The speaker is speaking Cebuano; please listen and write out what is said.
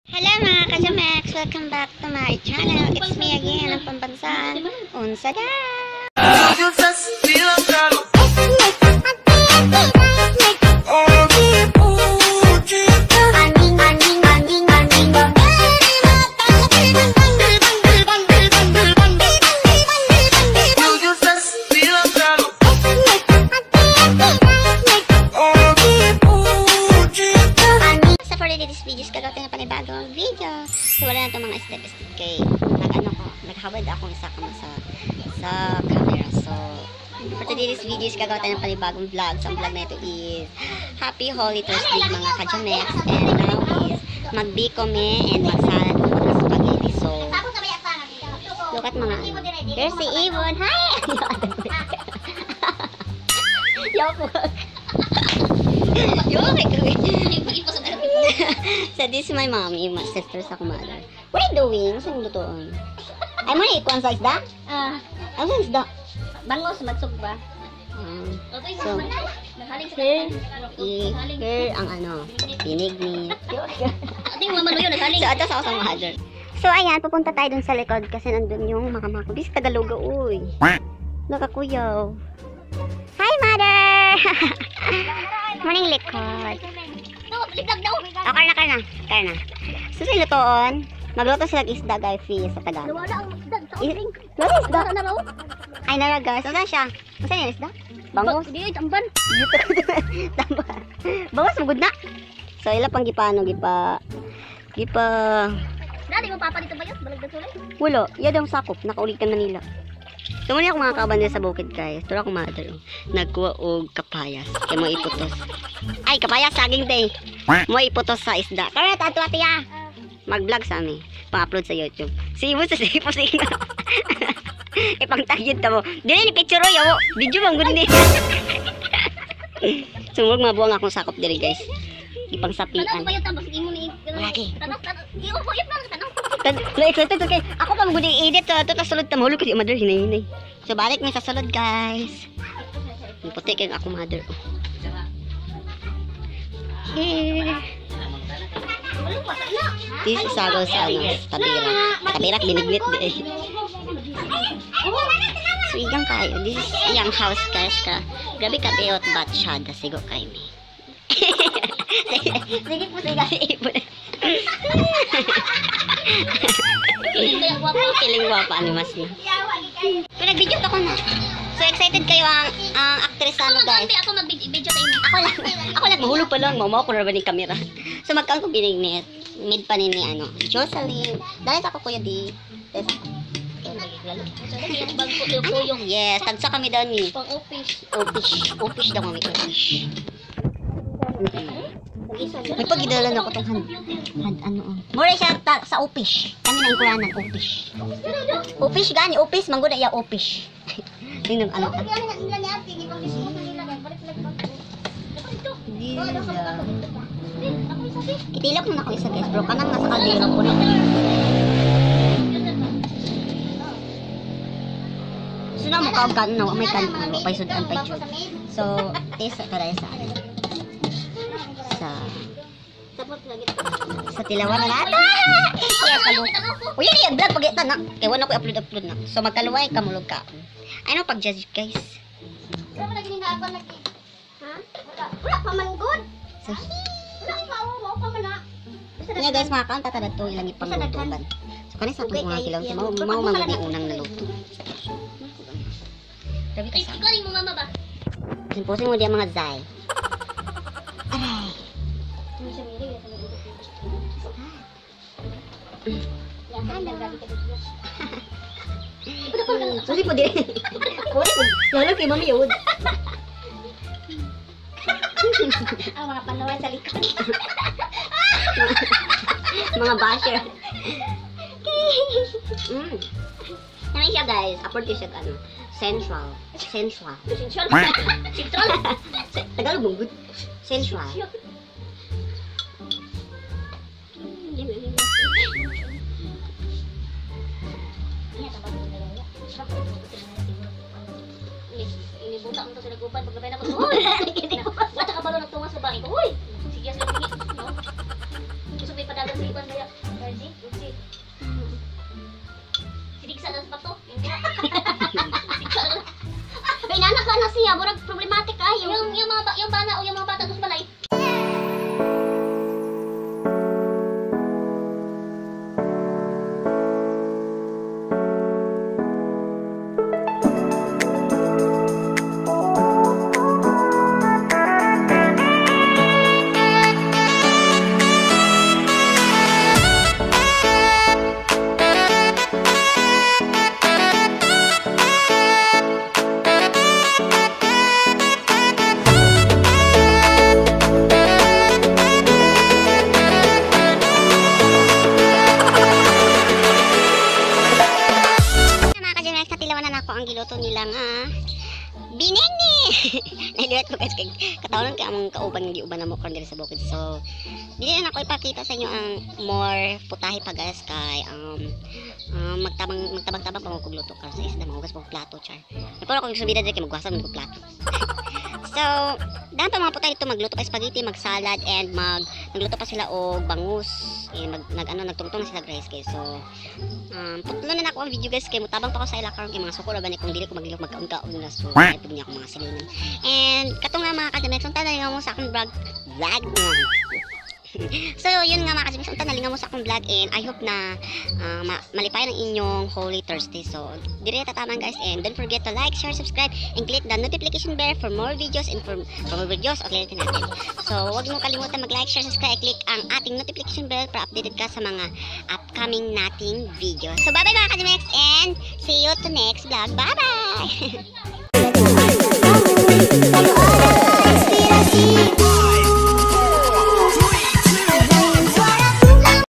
Hello, mga kajamex! Welcome back to my channel. It's me again, ang pambansang Unsa Da! So for today's video, gagawa tayo ng panibagong video. So wala na itong mga step-step kay nag-ano ko, naghawad akong isa kamo sa camera. So for today's video, gagawa tayo ng panibagong vlog. So ang vlog na ito is Happy Holy Thursday, mga kajamex. And now is magbiko me and magsalad o mag-spaghetti. So look at mga ano. There's si Ibon. Hi! Yoko. Yoko. So this is my mommy, my sister sa mother. What are you doing? Saan lutoon? Ay mo na ikuan sa isda? Ah, Ano sa isda? Bangos magsugba. Ah, so, here, here ang ano, pinignit. Ating mama yun, naghaling. So, ato sa ako sa mother. So, ayan, pupunta tayo dun sa likod kasi nandun yung mga mga. This Tagaloga, uy. Nakakuyaw. Hi, mother! Morning, likod. No, vlog daw. Oh, karna, karna. Karna. So, sa lutoon, magluto sila ng isda, guys, fish sa Tagalog. Nawala ang isda sa uling. Wala isda. Wala na raw. Ay, nara, guys. Ano siya? Masa yung isda? Bangos. Di ay tamban. Tama. Bangos, magud na. So, ila pang gipa, ano, gipa, gipa, Dali mo papa dito ba yun? Balag sulay. Wala. Yan ang sakop. Nakaulitan Manila. So, muna ako mga kabanda sa bukid, guys. Ito akong mother. Oh. Nagkuha og kapayas. Kaya mo iputos. Ay, kapayas. Saging day. Mo iputos sa isda. Kaya ato ate ya. Mag-vlog sa amin. Pang-upload sa YouTube. Si Ibo sa Sipo sa ina. Ipang-tag yun mo. Dili ni picture oy. Awo. Video bang gundi. Sumurg mabuang akong sakop diri, guys. Ipang Tanaw sapian. ba yun tambas imo ni? Lagi. Tanaw, tanaw. Iyo ko yun lang tanaw. Na excited kay ako pa magud i-edit to to sulod ta mahulog ko si mother hinay-hinay. So balik mi sa sulod, guys. Ang puti kay ako mother. Here. This is sago sa ano, sa tabira. Tabira binignit di eh. So igang kayo. This is iyang house, guys, ka. Grabe ka beot batshada sigo kay mi. Sige po sige ipon. Ay, feeling guwapa ano mas na. Pero nag-video pa ko na. So excited kayo ang actress Ako ano, guys. mag-ante, ako mag-video sa imo. Ako lang mahulog pa lang, mamaw ko na ba ni camera. So magkaan ko binignit. Mid pa ni ano, Jocelyn. Dahil sa ako kuya di. Tuyong. Yes, tagsa kami daw ni. Pang office. Opish, opish daw kami, opish. May pagidala na ako tong hand, hand ano oh. Mura siya sa opish. Kami na ingkuranan opish. Opish gani, opish manggod iya opish. Tingnan ano ka. Itilok na ako isa, guys, bro. Kanang nasa kaldero ko na. So na mo kaog kan no, may kan no, pay sudan pay jud. So, tis sa kada sa ano. Sa sa tilawan na nato. Yes, alo. Uy, yan vlog pag na. Kay wala ko upload upload na. So magkaluway ka mulog ka. Ano pag judge, guys? Wala pa man good. So, Wala pa oh, mao pa man na. Kanya guys, mga kaon tatada to ilang ipanglutuan. So kani sa atong mga kilaw, mao mao man gud unang naluto. Grabe ka Ay, sa. ikaw mo mama ba? Simpusin mo diya mga zay. Aray. Susi po din. Kunin po. Lalo kay mami yun. Ang mga panawan sa likod. Mga basher. Ano siya, guys? Upward siya ano? Central. Central. Central. Central. Tagalog mong good. Central. Inibuta mo to sa nagupan paglabay na ko. Uy! Wala ka balo nagtunga sa bangko. Uy! Sige sa tingi, no? Gusto may padagan sa iban kaya. Baka na siya, murag problematic kayo. Yung mga yung bana o yung mga bata sa balay. Mga ka-Gemex, natilawan na nako ang giluto nila nga binene. Nahiliwat ko guys kay katawanan kay among kauban nga giuban namo karon diri sa bukid. So dili na nako ipakita sa inyo ang more putahe pa guys kay magtabang magtabang-tabang pa mo kog luto karon sa isda, mahugas pa kog plato char. Nagpuro ko subida diri kay magwasa man kog plato. So, daan pa mga putahe dito, magluto pa spaghetti, mag-salad and nagluto pa sila og bangus. Eh, mag nag ano nagtungtong na sila guys kay so putlo na nako ang video guys kay mutabang pa ko sa ila karon kay mga suko ra ba ni kung dili ko maglihok magkaon-kaon na, so ay pud niya akong mga silinan. And kato nga mga kajamex, unta na mo sa akong vlog. So yun nga mga kajamex, unta na mo sa akong vlog and I hope na malipayan ang inyong Holy Thursday. So dire tataman guys, and don't forget to like, share, subscribe and click the notification bell for more videos and for more videos. Okay, ulitin natin. So wag mo kalimutan mag-like, share, subscribe, click ang ating notification bell para updated ka sa mga upcoming nating video. So bye-bye mga kajamex and see you to next vlog. Bye-bye! Inspirasi.